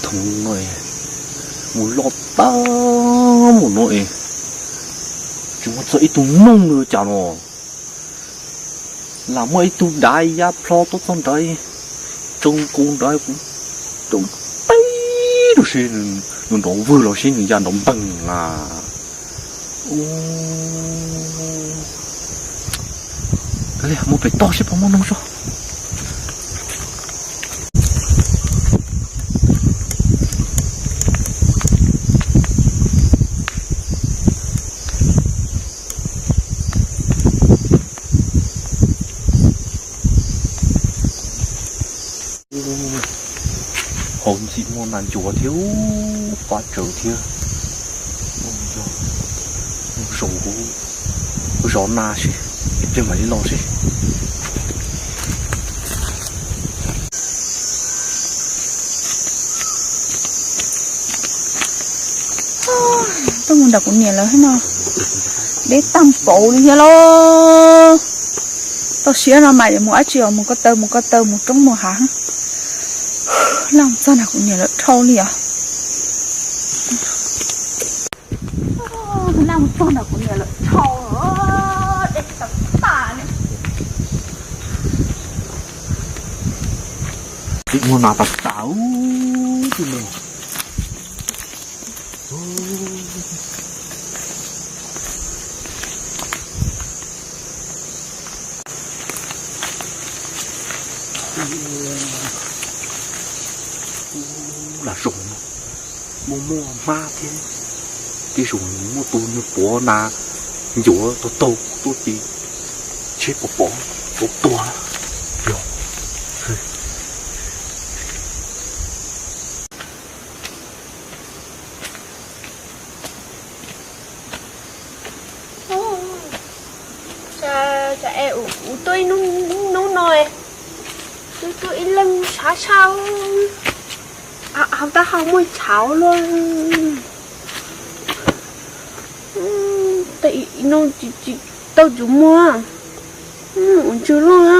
Thooj no es mus loj tag mus no es tsis muaj txog ib tug noog li cas no. Lam muaj ib tug dav ya plho tuaj txog nrad, tsoo nkaus nrad kuv rau peb rau si, nws nrov vwg los seb nws ya nrov npeeg na. Mus pem toj seb puas muaj noog tso. Hauv ntxim muaj nas ncuav thiab, pab tsawv thiab. Zaum, zov nas seb ib pliag mam li los seb. Tuaj mus nram kuv niam lawv thiab no, deb tag npaum li thiab lauj. Toj siab no mas yuav mus dab tsi os, mus ko taw mus ko taw, mus roob mus hav. Laj mus txog nram kuv niam lawv dhau li os. Laj mus txog nram kuv niam lawv dhau, deb tas tas li. Ntxim muaj nas tas tas ub, tij no. Lam zoo no, muaj muaj hmab thiab, tej zaum muaj tus nws puav nas ncuav taug taug tuaj ti, seb puas pom, puas tuag. Tsam es kuv tuaj ib hnub no, tuaj ib leeg sab sab, hauv taub hau muaj tshav luaj. Tej no tsis tau tsum muag, ua ntsws loj na.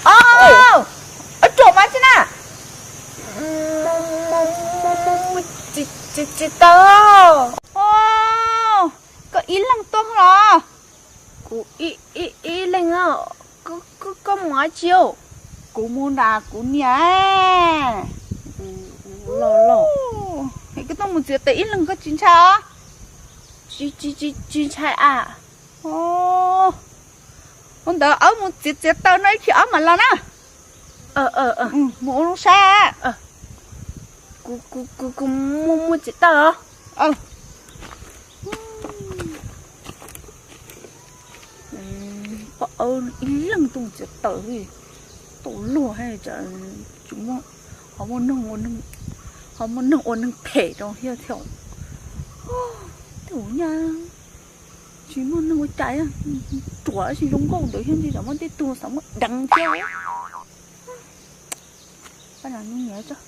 Au, ua ruam mas tsi na. Tsis tau. Koj ib leeg tuaj los? Kuv ib leeg. Koj mus dab tsi? Kuv mus nram kuv niam. Es koj tuaj mus txiav taws ib leeg koj tsis ntshai os? Tsis ntshai a. Ua ntawd wb mus txiav txiav taws no ib chim wb mam los na. Mus ua zoo saib. Kuv muaj txiav taws os. Pom wb ib leeg tuaj txiav taws li, tau luag, ho muaj neeg ua neeg phem rau thiab thiab. Tej zaum nyaj tsis muaj neeg ua cas, ruam tab sis zoo nkauj ntawd thiab, ntshe tsam muaj tej tug xav muab deev thiab.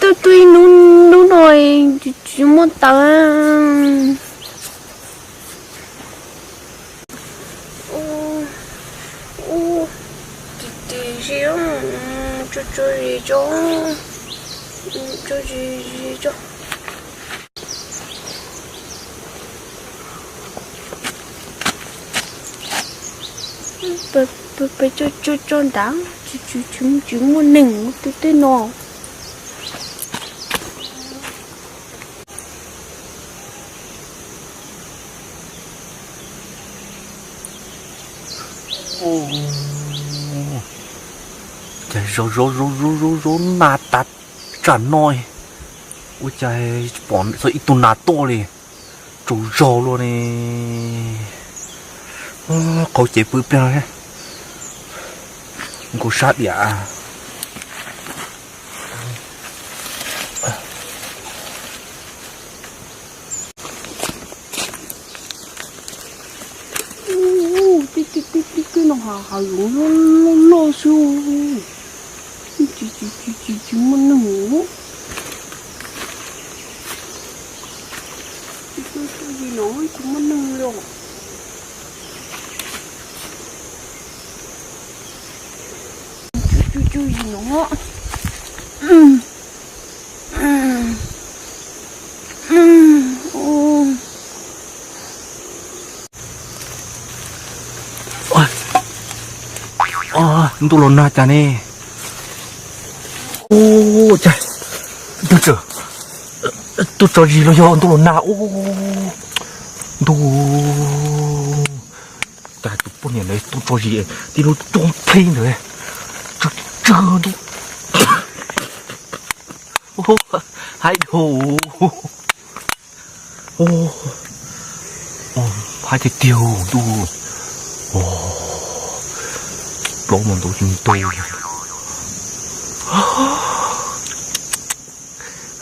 Tuaj tuaj ib hnub no tsis muaj taws. Ub, ub, tis tis zis, tso tso zis tso, tso zis zis tso. Peb tso tso tso nrad, tsis tsis tsis muaj neeg twg tej no. Ua cas zov zov zov zov zov zov nas tas tsam no, ua cas tsis pom txog ib tug nas tuaj li, tsaug zog luaj ne. Qhov ces pw pliag no, nkaus sab diam. Tib tib tib tib tib no ha ha loj loj loj xwb. Tsis tsis tsis tsis muaj neeg. Tsis muaj neeg li. Tsis tsis tsis no. Ntuj los nag cas ne. Ua cas tuaj tso zis los yog ntuj los nag. Ntuj, cas tus poj niam ntawd tuaj tso zis tib lub rooj plig ntawd tsw tsw ntuj. Haib dhau. Haib tiag tiag ntuj. Plaub mus ntuj tsis ntuj.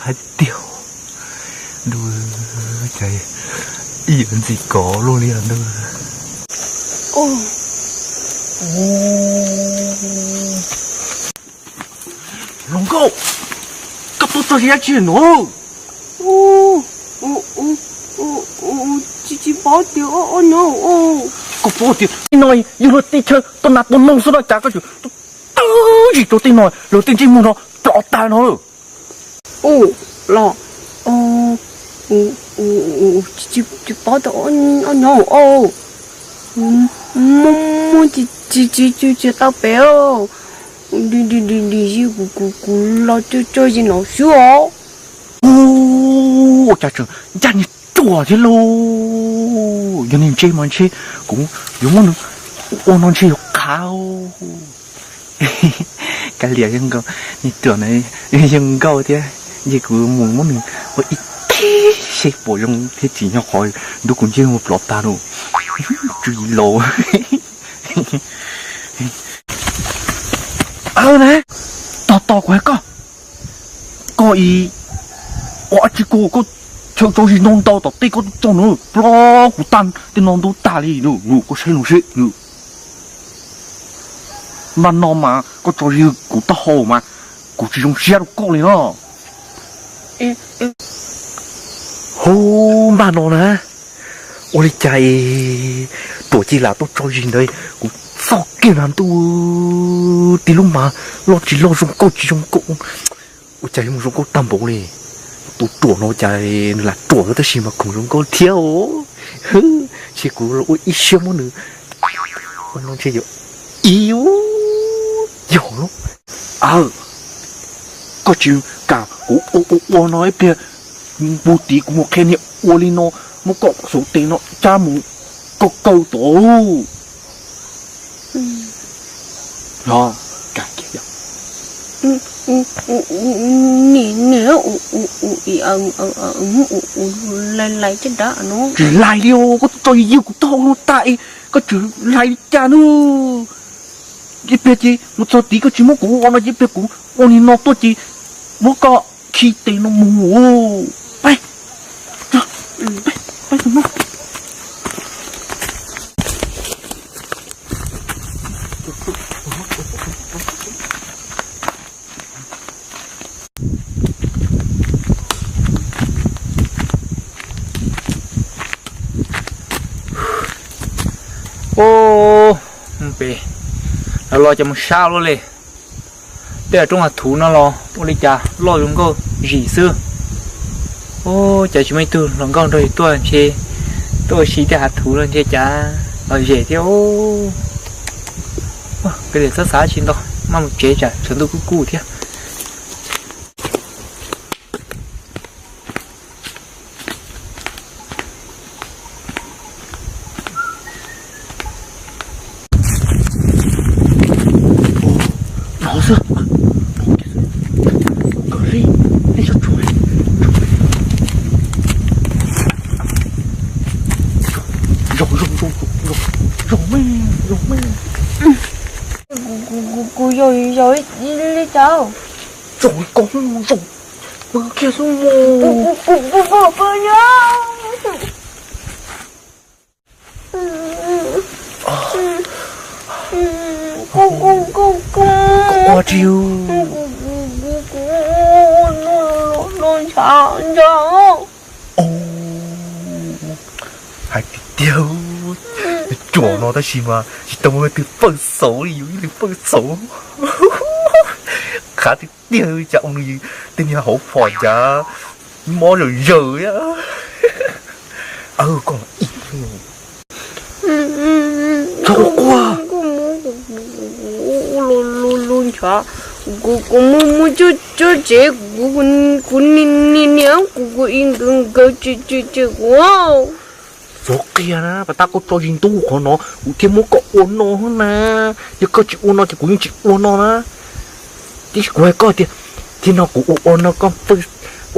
Haib tiag ntuj, cas ib yam ntxim kov luaj li ntuj. Hluas nkauj, koj tuaj tso zis dab tsi no? Tsis tsis paub tias o nyob. Koj paub tias tib no yog luag teb chaws tuaj nas tuaj noog xwb no cas koj tseem tuaj tso zis rau tej no, luag tej ntsej muag no plov tag no. Ua los, tsis paub tias o nyob o, muaj tsis tsis tsis tau pem. Dim dim dim dim kuv kuv kuv los tso tso zis no xwb os. Ua cas tseem ncaj niag ruam thiab lauj. Yog niag ntsej mas ntshe kuv yuav muab nws ua no ntshe yuav qhav. Kav liam, niag ruam na, yeej nkauj thiab, ces kuv mus muab nws ua ib teg seb puas zoo thiab tsis nyob qhov nrub kuv ntsej muag plov tag no. Tsw laus. Aw na, tos tos kuv hais koj, koj ib ua dab tsi koj, koj chaw tso zis ntau ntau tom tej koj tso no plov kuv tag tej no ntub tag li no, koj saib no seb. Npaj no mas koj tso zis kuv taub hau mas kuv tsis zoo siab rau koj li no. Hu, npaj no na, ua li cas ruam cia li tuaj tso zis ntawd, kuv txoj kev na ntuj, tib lub mas loj tsis loj zoo nkauj tsis zoo nkauj. Ua cas yuav mus zoo nkauj tag npaum li? Tus ruam no ua cas nws lam ruam tab sis mas khoom zoo nkauj thiab os. Ntshe kuv los ua ib siab muab nws ua no ntshe yuav, ib, yog lub, aw, koj tsis kam kuv ua ua ua no ib pliag, npus tid kuv mus qhia niag ua li no, muab koj xuv tes no cab mus kaw kaw tod. Los, kam kiag yom. Niam, niam, lais lais caj dab no. Tsis lais li os, koj tso yws kuv taub hau no tas es koj tseem lais li cas nawb? Ib pliag ces mus txog tid koj tsis muab kuv ua no ces ib pliag kuv ua li no tuaj ces muab koj khi tes no mus. Peb, peb, peb tus no. Ub, pem los los cov mus sab luaj li. Tej roob hav thuv no los ua li cas loj zoo nkauj zim xwb. Ub, cas tsis muaj ib tug hluas nkauj nrog yus tuaj ntshe tuaj ua si tej hav thuv no ntshe cas lom zem thiab. Ub, peb li xav xav tsis ntau, maj mus tsev tsam tshav ntuj kuj kuj thiab. Kawg li, nej cov tsov, zoo, zoo, zoo, zoo, zoo me, zoo me. Kuv yog, yog li cas? Zoo li koj, zoo, pw kiag xwb mog. Koj ua dab tsi? Hais tiag tiag, tsuam no tab sis mas tsis tau muaj leej twg pawj xauv li, yus ib leeg pawj xauv. Qhav tiag tiag, cas ua nws tej niag hauv phom cas mob zawm zawm. Koj ib txhob quaj. Ntshav, kuv, kuv muaj, muaj tsob tsev, kuv, kuv niam, niam kuv, kuv ib nkawd, nkawd tsis, tsis, tsis kuv. Txhob qhia na, pas tab koj tso zis ntuj qhov no kuv thiaj muab koj ua no na. Yog koj tsis ua no ces kuv yeej tsis ua no na. Tiam sis kuv hais koj tias, thiab no kuv ua, ua no koj pw,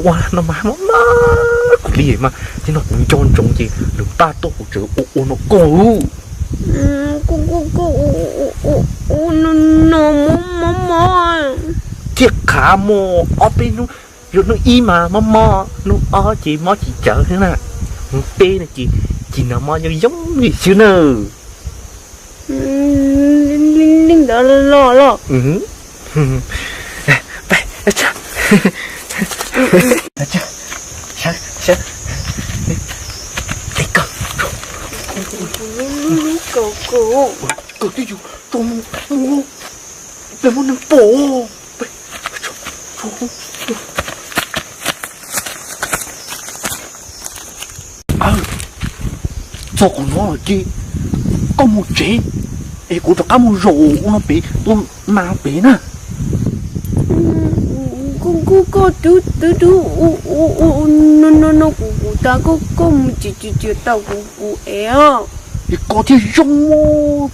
ua no mas mob mob kuv li mas, thiab no kuv nco ntsoov ces nws paj tuaj kuv tseem ua, ua no koj. Kuv, kuv, kuv ua no mob mob mob. Thiaj qhav mog, ob peb hnub, hnub ib mas mob mob, hnub ob ces mob tsis tsawv xwb na, hnub peb no ces, ces no mob yooj yooj li xwb na. Li ntawd los los. Kawg twb yus tso mus, peb muab neeg pom. Txog qhov no lawm ces koj mus tsev, es kuv rov qab mus zaum ua no pem, tua nas pem na. Koj twb twb ua no no kuv kuv tas, koj mus tsis tsis tsis tau kuv kuv es. Es koj thiaj zoo.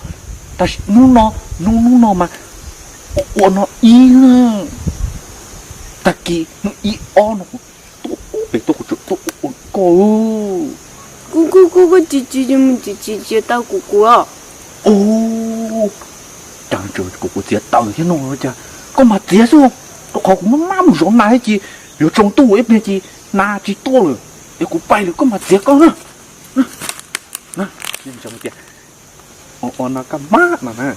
Tab sis hnub no, hnub hnub no mas ua no ib, tag kis hnub ib ob no kuv tuaj pem tuaj kuv tseem tuaj ua koj. Kuv kuv kuv tsis tsis tsis tsis tau kuv kuv. Cas kuv kuv txiav taws thiab no cas koj mas txiav xwb. Rau qhov kuv maj maj mus zov nas thiab ces yuav tsoo tuaj ib pliag ces nas tsis tuaj lawm, es kuv pais lawm koj mas txiav koj na. Ua no kaj mab no na,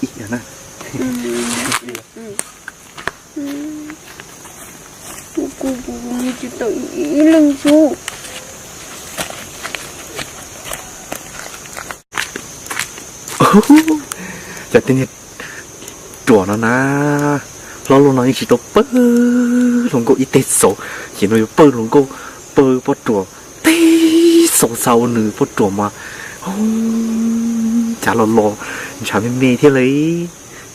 ib na. Kuv kuv kuv tsis tau ib leeg xwb. Cov tej niag ruam no na, hlob luaj no yeej tsis tau pawg hluas nkauj ib teg xauv, ces no yuav pawg hluas nkauj, pawg poj ruam teg xauv xa ua nws poj ruam mas, cas los los ntshav me me thiab li.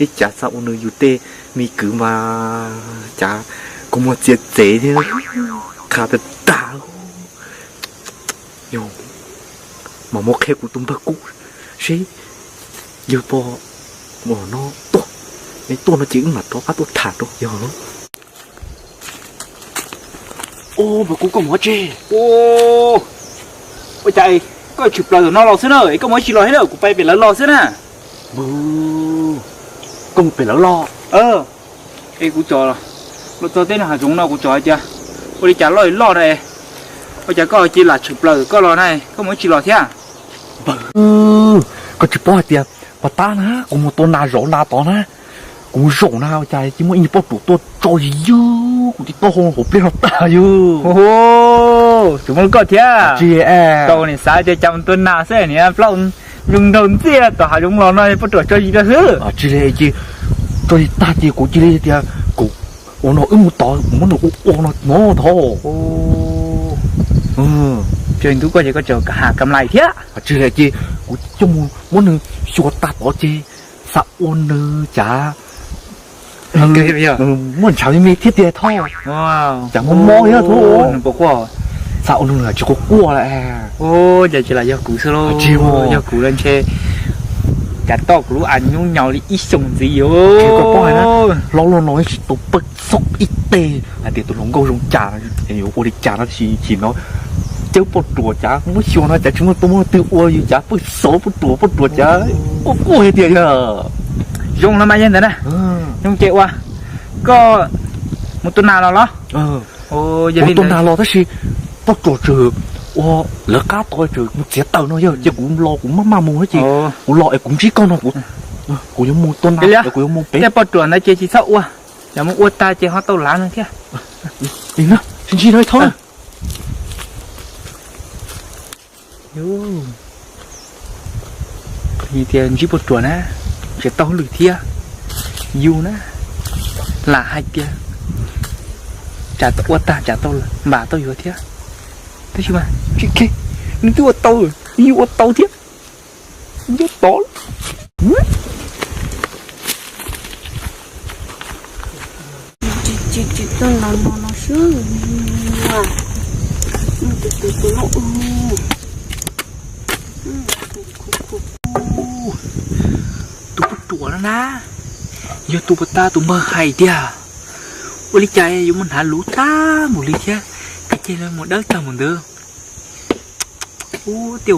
Ib cas xa ua nws yus tej me kwv mas cas kua muag txiav txev thiab, qhav tag tag. Yog mas muab qhia kuv tus npawg Kub seb yawg pog no tuaj, tuaj no ces wb mam rov qab tuaj tham rau yawg. Npawg Kub, koj mus ua dab tsi? Ua cas koj tshwm plaws tom no los xwb na, es koj mus ua dab tsi los thiab na, kuv pais pem lawv los xwb na. Koj mus pem lawv los? Es kuv txog, los txog tej hav zoov no kuv txog hais tias ua li cas loj loj na, ua cas koj cia li lam tshwm plaws koj los na, koj mus ua dab tsi los thiab? Npawg, koj tsis paub hais tias pas tab na kuv mus tua nas zov nas tod na, kuv mus zaum na ua cas cia muaj ib niag poj ruam tuaj tso zis ywg kuv tib taub hau hauv pliaj no tag yog. Tsis muaj koj thiab. Tsis, koj niam xav tias cas mus tua nas xwb niam plaub zoo nraug ntxiag tom hav zoov los no poj ruam tso zis rau xwb. Tsis li ces tso zis tag ces kuv cia li tias kuv ua no wb mus tod kuv muab nws ua ua no no tod. Tso ntub koj ces koj tseem kam has kam lais thiab. Tsis li ces kuv coj mus muab nws xyuas tag tod ces xav ua nws cas muaj ntshav me me thiab tiag thoj, cas mob mob thiab thoj. Xav ua nws tsis quaj quaj lawm. Cas tsis lam yog kuv xwb lauj, yog kuv lawm ntshe Cas toj kuv lub a nyuj nyaus li ib xyoos ntxiv yo. Hlob luag no tsis tau pawg txog ib teg hais tias tus hluas nkauj zoo cas, yuav ua li cas no tsis chim no. Cawb poj ruam cas muab xyuas no cas tsis muaj tua muaj twg ua, yus cas pawg xov poj ruam poj ruam cas quaj quaj hais tias yog. Zoo los mas yog ntawd na. Zoo ces ua, koj mus tua nas los los? Mus tua nas los tab sis poj ruam tseem ua lawv qab tod tseem mus txiav taws no yog ces kuv los kuv maj maj mus ces kuv los es kuv ntsib koj no kuv yuav mus tua nas es kuv yuav mus pem. Tej poj ruam ntawd ces tsis txhob ua, yog mus ua tag ces ho tau lav no thiab. Sib ntsib no ib thab. Tias ntsib poj ruam na, tseem tau hauj lwm thiab. Yus na, lam hais tias tsam tau ua tag tsam tau npam tau yuav thiab. Tab sis mas tsis khe, nws twb ua tau, yus ua tau thiab. Nyob tod. Tsis tsis tsis tuaj no no no xwb. Tus no, tus poj ruam no na, yog tus puas tas tus npawg hais tiag. Ua li cas yuav mus hnav luv tag mus li thiab, tej ceg mus dawb tag mus ntawd. Ub, tej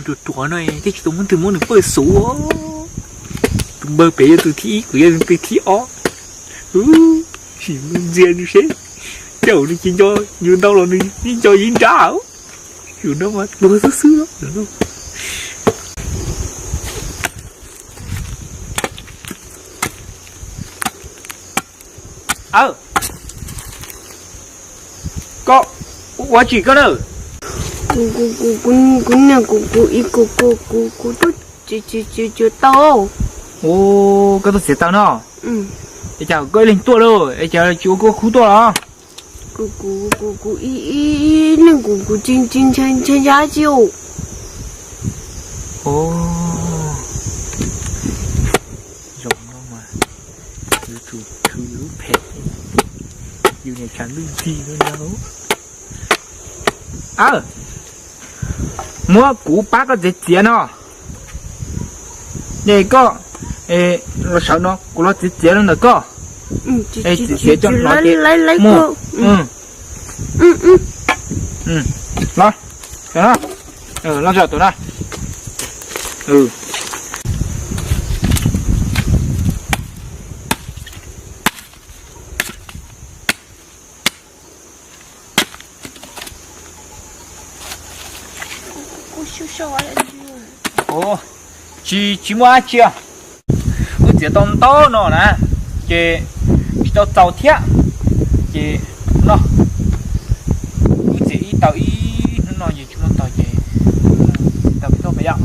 tus ruam ruam no thiaj tsis tau muab twg muab nws pawg xuv. Tus npawg pem yog tus thib ib, kuv yog tus thib ob. Sim mus ntxias nws seb, tej zaum nws tsis nco yus ntau los nws yeej nco yus nrab. Yus no mas tuag xwb xwb. Aw, koj ua tsi koj na? Kuv, kuv, kuv, kuv niam kuv, kuv ib kuv, kuv, kuv, kuv twb tsis, tsis, tsis, tsis tau. Ua, koj tuaj txiav taws no? Es cas koj ib leeg tuaj lauj, es cas tsis ua koj khub tuaj los? Kuv, kuv, kuv, kuv ib, ib, ib leeg kuv, kuv tsis, tsis ntshai, ntshai ntshai tsi u. Ua, zoo no mas yuav tsum khwv lub phem, yus niam tshav ntuj ntxhi no na. Aw, muab kuv pab koj txiav txiav no. Es koj los sawv no kuv los txiav txiav no ntawm koj. Txiav txiav coj no ces mus. Los, los tso tus na. Tsis, tsis muaj dab tsi. Wb txiav tau ntau no na, ces tsis tau txaus thiab. Ces no, wb txiav ib tau ib hnub no ces tsis muaj txaus ces txiav tau pem toj pem yom.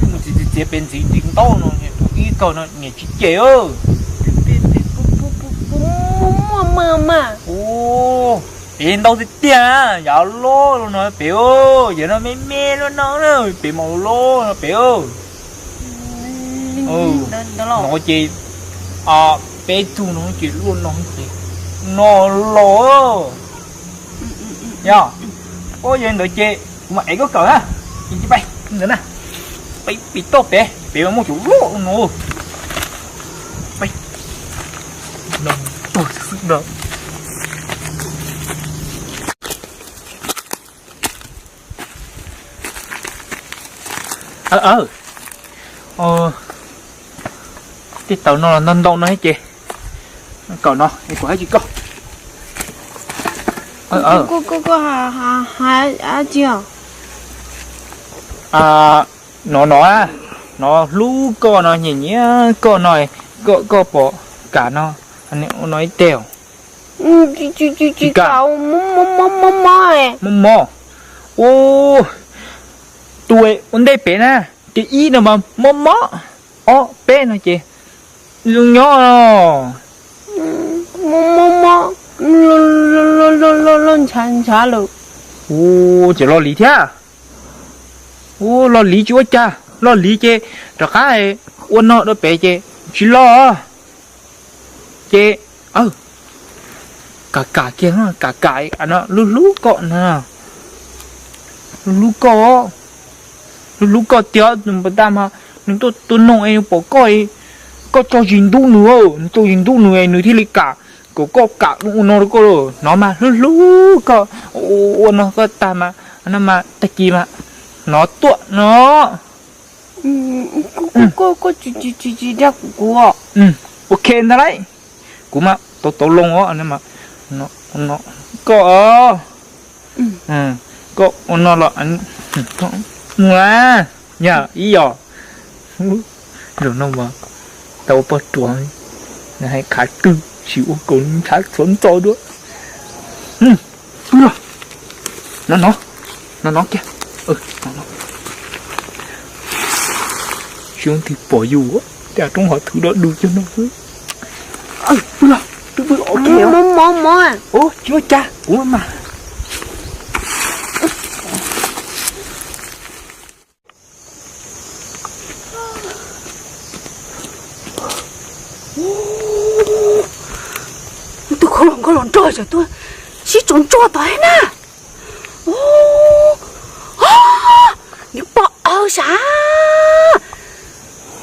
Wb mus txiav txiav pem ntxiv ntxiv ntau no, ib kaug no niam tsis cem. Ua, es ntau tiag tiag na, yam loj no pem, yam no me me loj no, pem mas loj no pem. No ces peb tug no ces luaj no ces no los. Yog, yog li ntawd ces kuv mam ev koj kawm na, ces peb ntawd na, peb pem toj pem, pem mas muaj cov loj no. Tej taws no los ntau ntau no ces kawm no es kuv hais tsis koj. Koj hais tsis os? No no, no hlub koj no, nyiam nyiam koj no, koj, koj pom kam no, no ib teg. Tsis kam. Mob mob. Ua, tus ua ntej pem na, ces ib no mas mob mob, ob peb no ces zoo nyob. Mob mob, loj ntshav ntshav lawm. Ua, ces loj li thiab. Ua, loj li tsis ua cas, loj li ces rov qab ua no dua pem ces tsis loj. Ces kam kam kiag, kam kam no, hlub hlub koj no, hlub hlub koj. Hlub hlub koj tiag, nws npam tag mas nws tuaj tuaj noog es nws pom koj, koj tso zis ntub nws, nws tso zis ntub nws es nws thiaj li kam, kom koj kam ua no rau koj. Nov mas hlub hlub koj, ua no koj tag mas, no mas tag kis mas nov tuaj no. Koj tsis tsis tsis dag kuv kuv. Ok ntag lauj, kuv mas tau tau loo os. Koj, koj ua no los mus na, yog ib yos. Zaum no mas tau ua poj ruam, nws hais khav twg tsis ua kom ntshav txhuav ntxo dua. Pw los, no no, no no kiag. Tsis ua twg pom yus, tej roob hov thwv dog dig cog no xwb. Pw los, pw pw, ok. Tsis ua cas, kuv mas. Tus khau los nkauj los nraug, tuaj sib tsuas ntsuag tod na. Nws pom awg sav.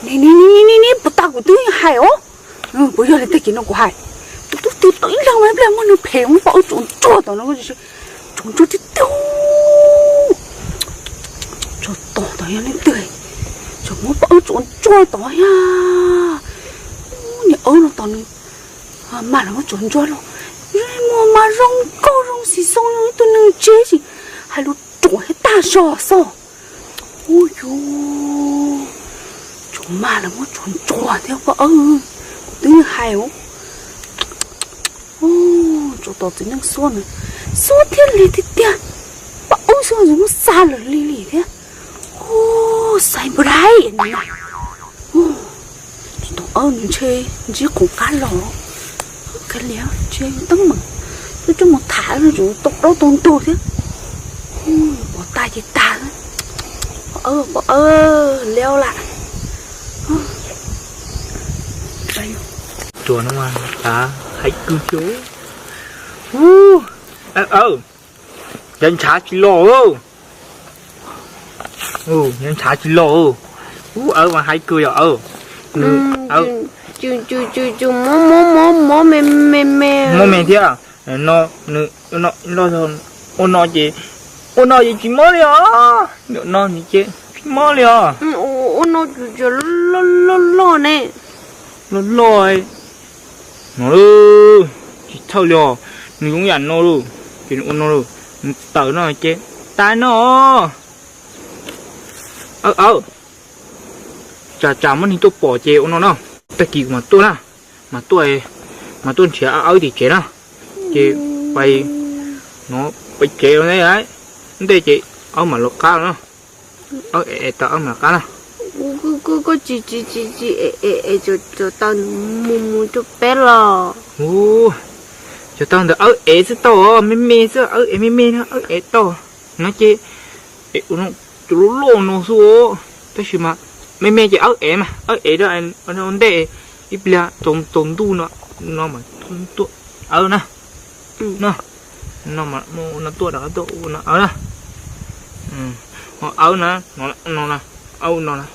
Ni ni ni ni, puas tas kuv twb hais os. Puas yog li tag kis no kuv hais, kuv twb tig tau ib leeg mas ib pliag muab nws phem, muab pom awg tsuas ntsuag tod no. Tsuas ntsuag tiag tiag. Tsuas tod tod yog leej twg, tsuas muab pom awg tsuas ntsuag tod yog. Niag awg no tod nws mas los muab tsuas ntsuag los, muag mas zoo nkauj zoo xis xoo zoo ib tug neeg tsev tsis hais lus ruam thiab tag zog xwb. Ub yus, tsuas mas los muab tsuas ntsuag thiab pom awg, kuv twb hais os. Tsuas tos txiv neej xuab nws, xuab thiab li tiag tiag, pom awg xwb muab xa lawm li li thiab. Xaiv npawg dais, tsis tau awg nws ntshe ntsib khoom qab los. Kav liam, tsis yog yus teeb meem, twb coj mus tham no tsuas tau plaub tau ntug thiab. Pov tag ces tag, pov awg, pov awg liau lawm. Tsuas no mas haib kawg thiab. Ub, cov ntshav tsis los, cov ntshav tsis los. Ub, awg mas haib kawg yog awg. Muab me me thiab. No, nws ua no ces, ua no ces tsis mob li os. No nws ces tsis mob li os. Ua no loj loj ne. Loj loj no, tsis txhawj li os. Nws zoo yam no lauj, ces nws ua no lauj, nws tawm no ces tas no. Awb, awb, tsam tsam muab neeg tuaj pom ces ua no na. Tag kis kuv mam tuaj na, mam tuaj, mam tuaj nrhiav awb tim tsev na. Ces pais, no, pais tsev ntej, ntej ces awb mam los qab na. Awb ev tau awb mam qab na. Koj tsis tsis tsis tsis ev, ev tsuas tau nws mus mus rau peb los. Tsuas tau ntawm awb ev xwb tau, me me xwb, awb ev me me na, awb ev tau. No ces, cov loj loj no xwb, tab sis mas me me ces awb ev mas, awb ev rau ntej, ib pliag tsaus ntuj no, no mas tuaj awb na. No, no mas no tuaj, tuaj ua no awb na. Ho awb na, no, awb no na,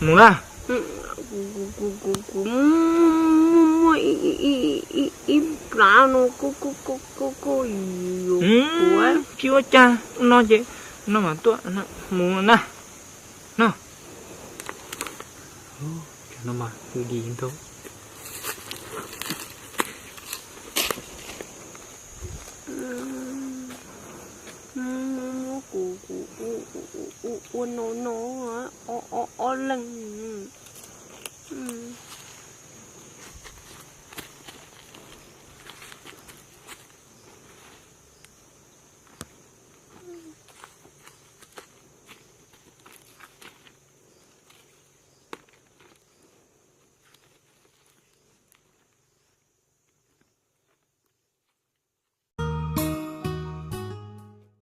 mus na. Kuv muaj ib plab no, koj yuav, tsis ua cas, no ces no mas tuaj, mus na. No, no mas di ntau. Muab kuv, kuv ua no no, ob leeg.